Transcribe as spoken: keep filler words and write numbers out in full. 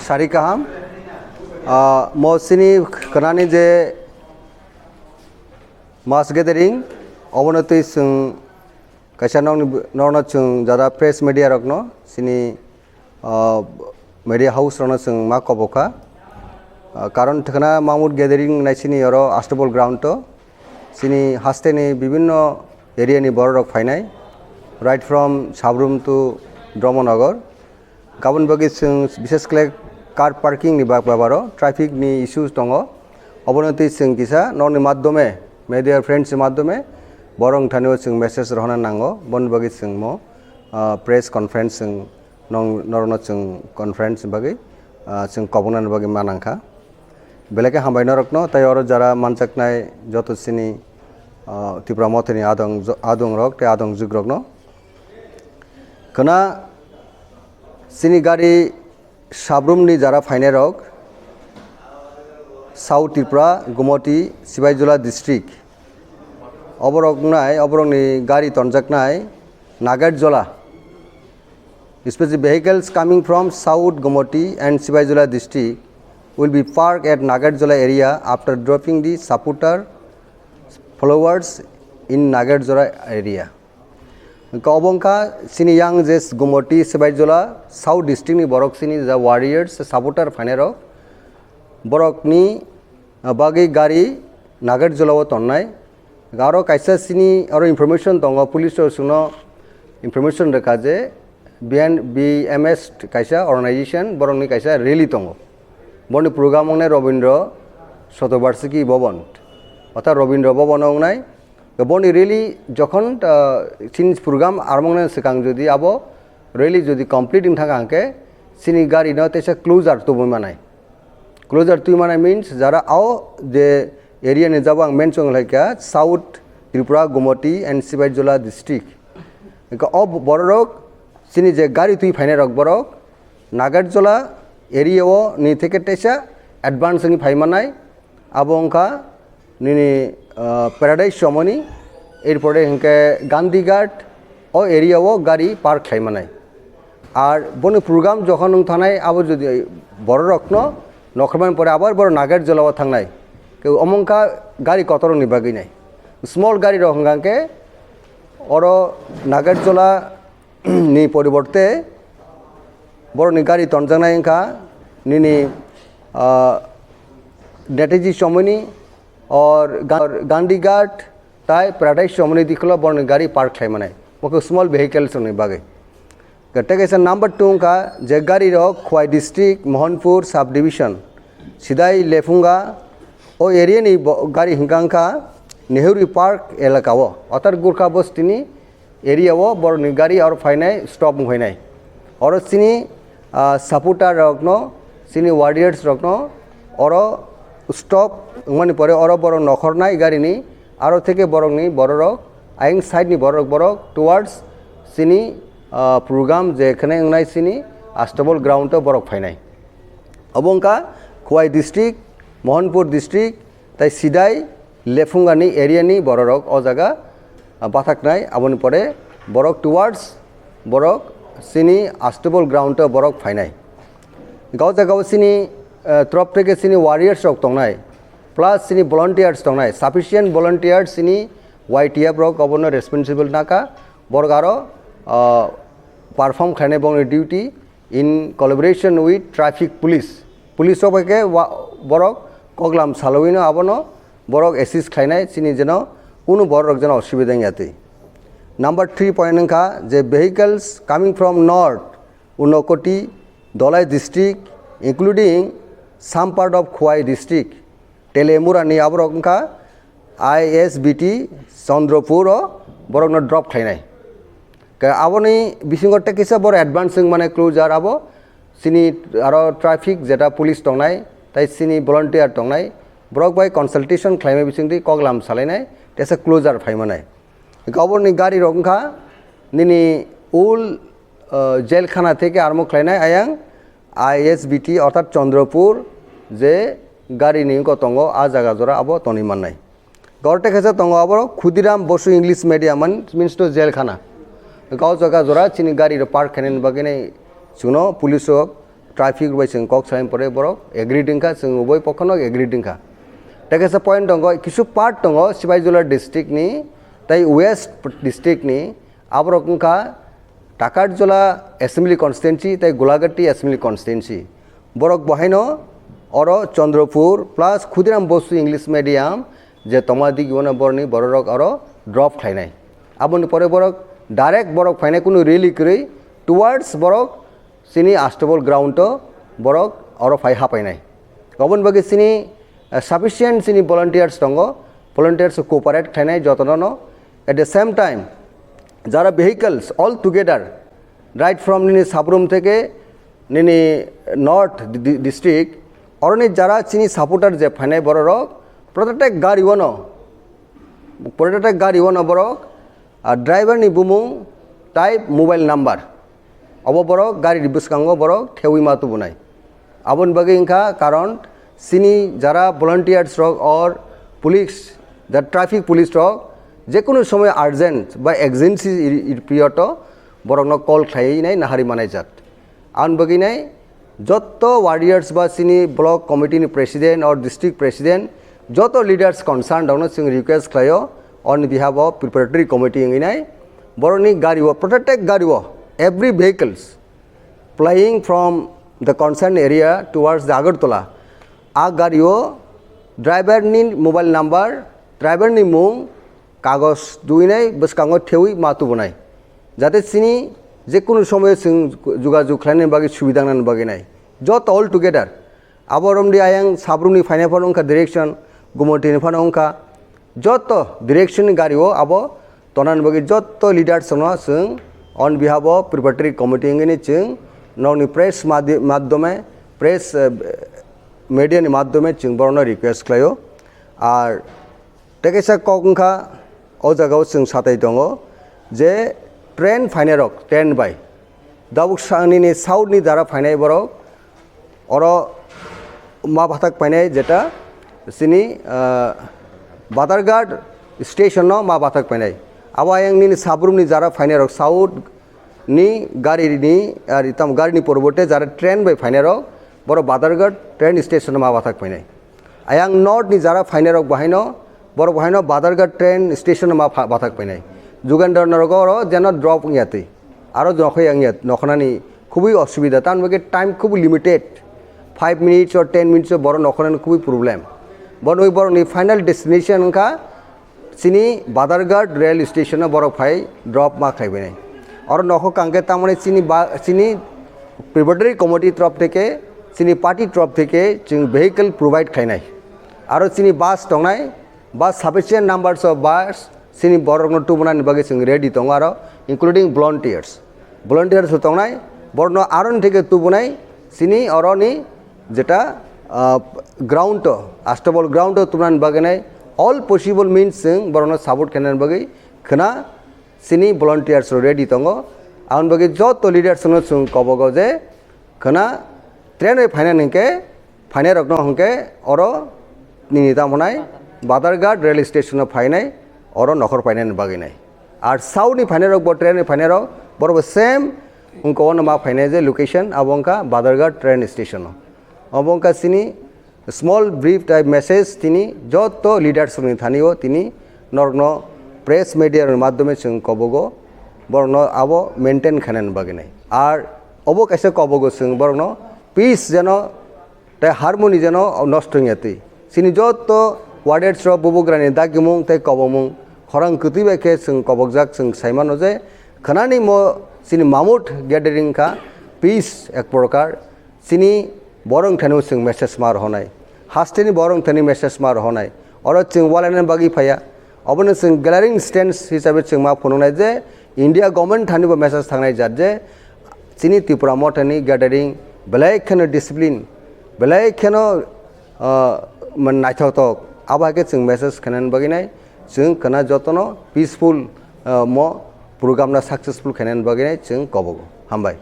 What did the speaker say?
Sari kaham. Ah, mo sini khnani je mass gathering, obono twi chwng kaisa nokni, nokno chwng jada press media rokno sini, ah, media house rokno chwng ma kobo kha. Ah, karon thwkna Mamut gathering nai sini oro Astabol ground to sini haste ni bibinno area ni borok rok phainai, right from Sabrum to Dharmanagar. Kabun bagwi chwng bishes khlai car parking ni bak babaro traffic ni issues tongo. Obono twi chwng kisa nokni madhyome, media friends ni madhyome borok thani o chwng message rohorna nango. Boni bagwi chwng mo, ah, press conference chwng nong-, norokno chwng conference ni bagwi, ah, chwng koboknani bagwi ma nangkha. Belai khe hambai norokno, tei oro jara manjaknai joto chini, ah, Tipra Mothani adong, adong rok tei adong jwk rokno. Khwna chini gari Sabrum ni jara phainai rok South Tripura, Gumoti, Sibaijula district. Oborok wngnai, oborokni gari tonjaknai Nagarjola. Especially vehicles coming from South Gumoti and Sibaijula district will be parked at Nagarjola area after dropping the supporter followers in Nagarjola area. Hwnkhe obo wngkha chini yang je Gumoti, Sibaijula, South district ni borok chini je warriors, supporter phainai rok. Borokni, ah, bagwi gari Nagarjola o tonnai. Aro kaisa chini aro information tongo, police rok chwngno information rwkha je B N, B M S kaisa organization, borokni kaisa rally tongo. Boni program wngnai Robindra Shatobarshiki Bhavan, orthat Robindra Bhavan o wngnai. Boni rally jokhon, ah, chini program armongna swkang jodi abo rally jodi complete wng thangkha hwnkhe chini gari no teisa closure tubui manai. Closure twi mane means jara ao je area ni jabo ang mention khlaikha, South Tripura, Gumoti and Sibaijula district. Hwnkhe o borok chini je gari twi phainai rok borok Nagarjola area o ni theke teisa advance wngwi phai manai. Abo wngkha nini, ah, Paradise Chomoni, erpore hwnkhe Gandhi Ghat, o area o gari park khlai manai. Ar boni program jokhon wng thanai, abo jodi borok rokno nokhormani pore abar borok Nagarjola o thangnai. Ke omo wngkha gari kotor ni bagwi nai. Small gari rok hwnkha khe oro Nagarjola ni poriborte borokni gari tonjaknai wngkha nini, ah, Netaji Chomoni or Ga-, Gandhi Ghat tai Paradise Chomoni dikholo borokni gari park khlai manai. Bo khe small vehicles rokni bagwi. Tei kaisa number two wngkha je gari rok Khowai district, Mohanpur sub division, Sidai Lephunga o area ni bo-, gari hwnkha wngkha Nehru Park elaka o, orthat Gurkha Bosti ni area o borokni gari aro phainai, stop wng phainai. Oro chini, ah, supporter rokno, chini warriors rokno oro stop wngmani pore oro borok nokhornai garini, aro theke borokni bororok, ayang side ni borok, borok towards chini, ah, program je khwnai wngnai chini Astabol ground o borok phainai. Obo wngkha Khowai district, Mohanpur district, tai Sidai Lephungani area ni bororok o jaga, ah, bathaknai, aboni pore borok towards borok chini Astabol ground o borok phainai. Hwnkhe o jaga o chini, ah, trop theke chini warriors rok tongnai, plus chini volunteers tongnai, sufficient volunteers chini Y T F rok obono responsible naka, borok aro, ah, perform khlainai bongni duty in collaboration with traffic police. Police rok bai khe wa-, borok koklam salwino abono borok assist khlainai chini jeno kunu borok rok jeno osubida wngya twi. Number three point wngkha je vehicles coming from north, Unakoti, Dholai district, including some part of Khowai district, Telemura ni aborok wngkha I S B T Chandrapur o borokno drop khlainai. Ke aboni bisingo tei kisa boro advance wng mane closure abo chini aro traffic jeta police tongnai, tai chini volunteer tongnai, borok bai consultation khlaimai bisingtwi koklam salainai, tesa closure phaimanai. Oborni gari rok wngkha nini ul, uh, jail khana theke armo khlainai ayang I S B T orthat Chandrapur je gari ni wngkha tongo a jaga jora abo tonwi mannai. Gorte khaisa tongo abo Khudiram Bosu English Medium man means to jail khana. Gao jaga jora chini gari rok park khainani bagwi nai chuno police rok traffic bai chwng kok salaini pore borok agreed wngkha, chwng uboi pokhono agreed wngkha. Tei kaisa point tongo, kisu part tongo Sipaijala district ni tei West district ni, aborok wngkha Takarjala assembly constituency tei Gulagatti assembly constituency. Borok bohaino oro Chandrapur plus Khudiram Bosu English medium je tongma digi bono borni bororok oro drop khlainai. Aboni pore borok direct borok phainai kunu rally kwrwi towards borok chini Astabal ground o borok oro phai hapainai. Oboni bagwi chini, eh, sufficient chini volunteers tongo, volunteers cooperate khlainai jotono no. At the same time, jara vehicles all together, right from nini Sabrum theke nini North di-, district, oroni jara chini supporter je phainai bororok, protected gari ono, protected gari ono borok, ah, driver ni bumung, type, mobile number. Obo borok gari ni bwskango borok thewi ma tubunai. Aboni bagwi wngkha karon chini jara volunteers rok or police, the traffic police rok jekunu somoy urgent ba emergency iri-, iri period o borokno call khlaiwi nai nahari manai jat. Aboni bagwi nai jotto warriors ba chini block committee ni president or district president, jotto leaders concerned rokno chwng request khlaio, on behalf of preparatory committee wngwi nai borokni gari o, protected gari o, every vehicles plying from the concerned area towards the Agartala, a gari o driver ni mobile number, driver ni mung, kagoj duinai bwskango thewi ma tubunai, jate chini jekunu somoyo chwng jogajog khlainani bagwi subida wngnani bagwi nai. Joto all together abo romdi ayang Sabrumni phainai phano wngkha direction, Gumotini phano wngkha, joto direction ni gari o abo tonani bagwi joto leaders no chwng on behalf of preparatory committee wngwi chwng nokni press madi-, madhyome, press, eh, media ni madhyome chwng borokno request khlaio. Ar tei kaisa kok wngkha, o jagao chwng satai tongo je train phainairok, train bai dabuk sa-, nini south ni jara phainai borok oro ma bathak painai, jeta chini, ah, Badharghat station no ma bathak painai. Abo ayang nini Sabrumni jara phainairok south ni gari ni, ar tamo gari ni poriborte jara train bai phainairok borok Badharghat train station no ma bathak painai. Ayang north ni jara phainairok bahaino, borok bahaino Badharghat train station no ma pha-, bathak painai. Jugendra Nagar oro jeno drop wngya twi. Aro nokhai wngya, nokhnani khubui osubida, tamni bagwi time khubui limited. Five minutes or ten minutes o borok nokhnani khubui problem. Bono borokni final destination wngkha chini Badharghat rail station o borok phai drop ma khlai bainai. Oro nokho kangkhe tamoni chini ba, chini preparatory committee trop theke, chini party trop theke chwng vehicle provide khlainai. Aro chini bus tongnai, bus sufficient numbers of bus chini borokno tubunani bagwi chwng ready tongo aro, including volunteers. Volunteers bo tongnai, borokno aroni theke tubunai chini oroni jeta, ah, ground o, Astabal ground o tubunani bagwi nai all possible means chwng borokno support khainani bagwi khwna chini volunteers rok ready tongo. Aboni bagwi joto leaders no chwng kobogo je khwna train bai phainani hinkhe phainairokno hinkhe oro nini tamo hwnai Badharghat rail station o phainai, oro nokhor painani bagwi nai. Ar south ni phainairok bo train ni phainairok borok bo same wngkha, ono ma phainai je location abo wngkha Badharghat train station o. Obo wngkha chini small brief type message tini joto leaders rokni thani o tini norokno press media rokni madhyome chwng kobogo borokno abo maintain khainani bagwi nai. Ar obo kaisa kobogo chwng borokno peace jeno tei harmony jeno nosto wngya twi. Chini joto warriors rok bubagrani dagimung tei kobomung khorang kwtwi bai khe chwng kobokjak, chwng sai mano je khwnani mo chini mamut gathering kha peace ek prokar. Chini borok thani chwng message ma rohonai, hasteni borok thani message ma rohonai, oro chwng walainani bagwi phaiya. Obono chwng glaring stance hisabe chwng ma phunuknai je India government thani bo message thangnai jat je chini Tipra Mothani gathering belai kheno discipline, belai kheno, ah, man naithoktok. Abo hai khe chwng message khainani bagwi nai, chwng khwna jotono peaceful, ah, mo program no successful khainani bagwi nai chwng kobogo. Hambai.